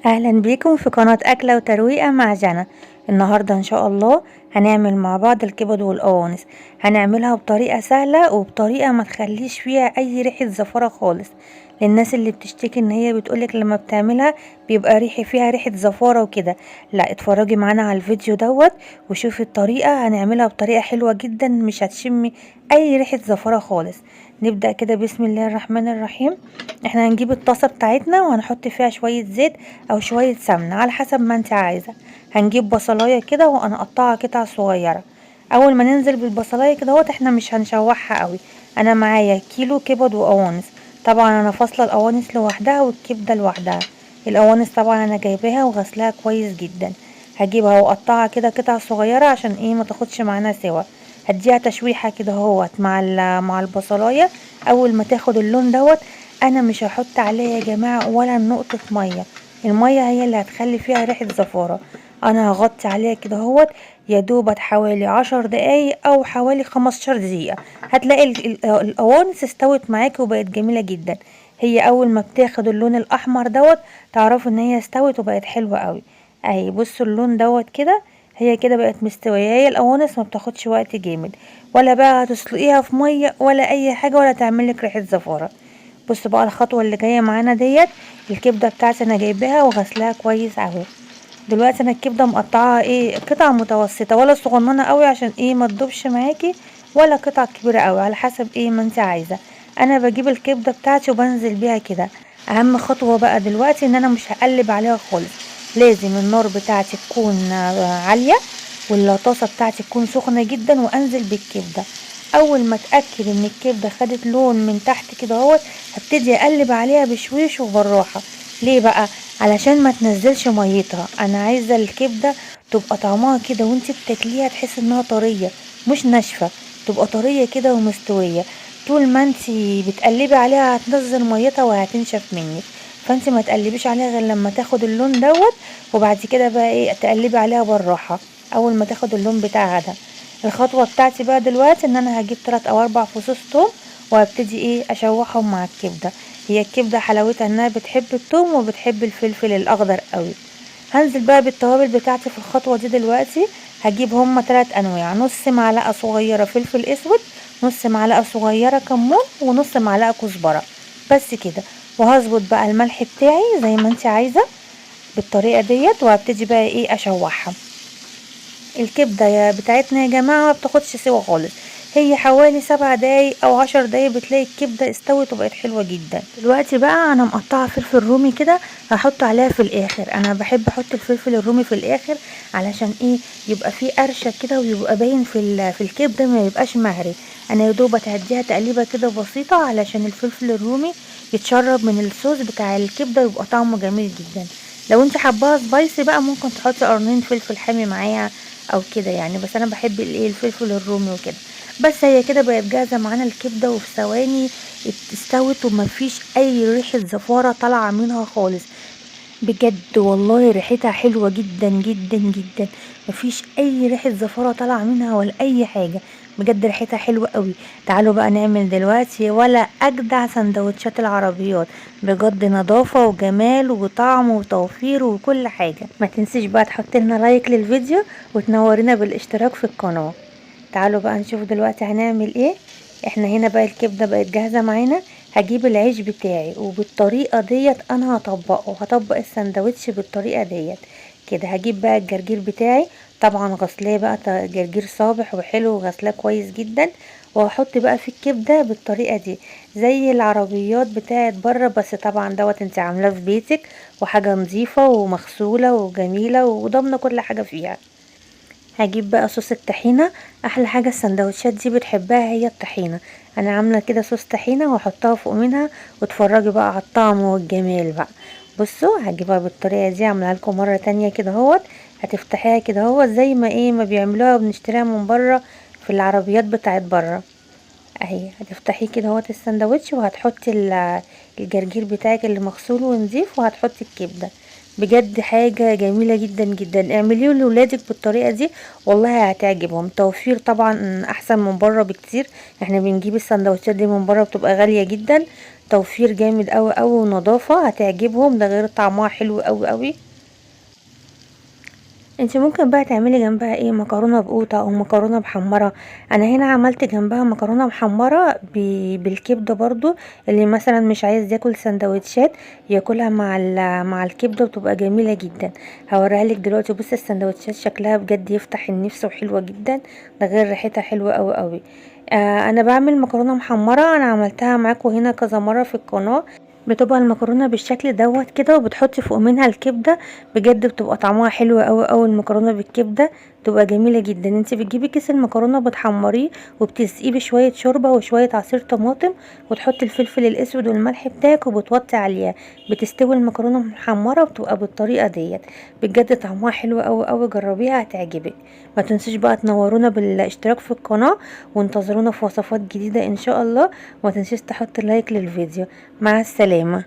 اهلا بيكم في قناة اكلة وترويقة مع جنى. النهاردة ان شاء الله هنعمل مع بعض الكبد والقوانص. هنعملها بطريقة سهلة وبطريقة ما تخليش فيها اي ريحة زفارة خالص. للناس اللي بتشتكي ان هي بتقولك لما بتعملها بيبقى ريحة فيها ريحة زفارة وكده، لا اتفرجي معانا على الفيديو دوت وشوفي الطريقة. هنعملها بطريقة حلوة جدا مش هتشمي اي ريحة زفارة خالص. نبدأ كده بسم الله الرحمن الرحيم. احنا هنجيب الطاسة بتاعتنا وهنحط فيها شوية زيت او شوية سمنة على حسب ما انت عايزة. هنجيب بصلاية كده وهنقطعها قطع صغيرة. اول ما ننزل بالبصلاية كده اهوت احنا مش هنشوحها قوي. انا معايا كيلو كبد وقوانص، طبعا انا فاصلة القوانص لوحدها والكبدة لوحدها. القوانص طبعا انا جايباها وغسلاها كويس جدا، هجيبها واقطعها كده قطع صغيرة عشان ايه ما تاخدش معانا سوا. هديها تشويحة كده اهوت مع البصلاية. اول ما تاخد اللون دوت انا مش هحط عليها يا جماعة ولا نقطة مية، المية هي اللي هتخلي فيها ريحة زفارة. انا هغطي عليها كده اهوت يا دوبت حوالي 10 دقايق او حوالي 15 دقيقة، هتلاقي القوانص استوت معاكي وبقت جميلة جدا. هي اول ما بتاخد اللون الاحمر دوت تعرفوا ان هي استوت وبقت حلوة قوي. اهي بصوا اللون دوت كده، هي كده بقت مستوية. هي القوانص ما بتاخدش وقت جامد، ولا بقى هتسلقيها في مية ولا اي حاجة ولا تعملك ريحة زفارة. بصوا بقى الخطوة اللي جاية معانا ديت، الكبدة بتاعتي انا جايباها وغسلاها كويس اهو. دلوقتي انا الكبدة مقطعاها ايه قطع متوسطة، ولا صغننة قوي عشان ايه ما تدوبش معاكي، ولا قطع كبيرة قوي، على حسب ايه ما انت عايزة. انا بجيب الكبدة بتاعتي وبنزل بيها كده. اهم خطوة بقى دلوقتي ان انا مش هقلب عليها خالص، لازم النار بتاعتي تكون عالية والطاسة بتاعتي تكون سخنة جدا، وانزل بالكبدة. اول ما اتاكد ان الكبده خدت لون من تحت كده اهوت هبتدي اقلب عليها بشويش وبالراحه. ليه بقى؟ علشان ما تنزلش ميتها. انا عايزه الكبده تبقى طعمها كده وانت بتاكليها تحس انها طرية مش ناشفة، تبقى طرية كده ومستويه. طول ما انت بتقلبي عليها هتنزل ميتها وهتنشف منك، فانت ما تقلبيش عليها غير لما تاخد اللون دوت، وبعد كده بقى ايه تقلبي عليها بالراحة اول ما تاخد اللون بتاعها ده. الخطوة بتاعتي بقى دلوقتي ان انا هجيب 3 او 4 فصوص توم وهبتدي ايه اشوحهم مع الكبدة. هي الكبدة حلاوتها انها بتحب التوم وبتحب الفلفل الاخضر قوي. هنزل بقى بالتوابل بتاعتي في الخطوة دي دلوقتي. هجيب هما 3 انواع، نص معلقة صغيرة فلفل اسود، نص معلقة صغيرة كمون، ونص معلقة كزبرة، بس كده. وهظبط بقى الملح بتاعي زي ما انت عايزة بالطريقة ديت، وهبتدي بقى ايه اشوحها. الكبدة يا بتاعتنا يا جماعة ما بتاخدش سوا خالص، هي حوالي 7 دقايق او 10 دقايق بتلاقي الكبدة استوت وبقت حلوة جدا. دلوقتي بقى انا مقطعة فلفل رومي كده هحطه عليها في الاخر. انا بحب احط الفلفل الرومي في الاخر علشان ايه يبقى فيه قرشة كده ويبقى باين في الكبدة، ما يبقاش مهري. انا يا دوب هديها تقليبة كده بسيطة علشان الفلفل الرومي يتشرب من الصوص بتاع الكبدة ويبقى طعمه جميل جدا. لو انت حباها سبايسي بقى ممكن تحطي قرنين فلفل حامي معاها او كده يعني، بس انا بحب الايه الفلفل الرومي وكده. بس هي كده بقت جاهزة معانا الكبده، وفي ثواني استوت ومفيش اي ريحه زفاره طالعه منها خالص. بجد والله ريحتها حلوة جدا جدا جدا، مفيش اي ريحه زفاره طالعه منها ولا اي حاجة، بجد ريحتها حلوة قوي. تعالوا بقى نعمل دلوقتي ولا اجدع سندوتشات العربيات، بجد نظافة وجمال وطعم وتوفير وكل حاجة. ما تنسيش بقى تحط لنا لايك للفيديو وتنورينا بالاشتراك في القناة. تعالوا بقى نشوف دلوقتي هنعمل ايه. احنا هنا بقى الكبده بقت جاهزة معانا. هجيب العيش بتاعي وبالطريقه ديت انا هطبقه، هطبق السندوتش بالطريقة ديت كده. هجيب بقى الجرجير بتاعي، طبعا غسلاه بقى جرجير صابح وحلو وغسلاه كويس جدا، وهحط بقى في الكبده بالطريقة دي زي العربيات بتاعت بره، بس طبعا دوت انت عاملاه في بيتك وحاجه نظيفة ومغسوله وجميلة وضامنه كل حاجة فيها. هجيب بقى صوص الطحينه، احلى حاجة السندوتشات دي بتحبها هي الطحينه. انا عامله كده صوص طحينه واحطها فوق منها، واتفرجي بقى على الطعم والجمال بقى. بصوا هجيبها بالطريقة دي، عاملها لكم مرة تانية كده اهوت. هتفتحيها كده اهوت زي ما ايه ما بيعملوها وبنشتريها من بره في العربيات بتاعت بره اهي. هتفتحيه كده اهوت السندوتش، وهتحطي الجرجير بتاعك اللي مغسول ونضيف، وهتحطي الكبده. بجد حاجة جميلة جدا جدا، اعمليه لولادك بالطريقة دي والله هتعجبهم. توفير طبعا احسن من بره بكتير، احنا بنجيب السندوتشات دي من بره بتبقى غالية جدا. توفير جامد قوي قوي ونظافة هتعجبهم، ده غير طعمها حلو قوي قوي. انت ممكن بقى تعملي جنبها ايه، مكرونه بقوطه او مكرونه محمرة. انا هنا عملت جنبها مكرونه محمرة بالكبده برضو، اللي مثلا مش عايز ياكل سندوتشات ياكلها مع الكبده، وتبقى جميلة جدا. هوريها لك دلوقتي. بصي السندوتشات شكلها بجد يفتح النفس وحلوه جدا، ده غير ريحتها حلوة قوي قوي. انا بعمل مكرونه محمرة، انا عملتها معاكم هنا كذا مرة في القناة. بتبقى المكرونه بالشكل دوت كده، وبتحطي فوق منها الكبده، بجد بتبقى طعمها حلو قوي قوي. المكرونه بالكبده بتبقى جميلة جدا. انت بتجيبي كيس المكرونه بتحمريه وبتسقيه بشوية شوربة وشوية عصير طماطم، وتحطي الفلفل الاسود والملح بتاعك وبتوطي عليها، بتستوي المكرونه محمرة وبتبقى بالطريقة ديت. بجد طعمها حلو قوي قوي، جربيها هتعجبك. ما تنسوش بقى تنورونا بالاشتراك في القناة، وانتظرونا في وصفات جديدة ان شاء الله. وما تنسيش تحط like للفيديو. مع السلامة.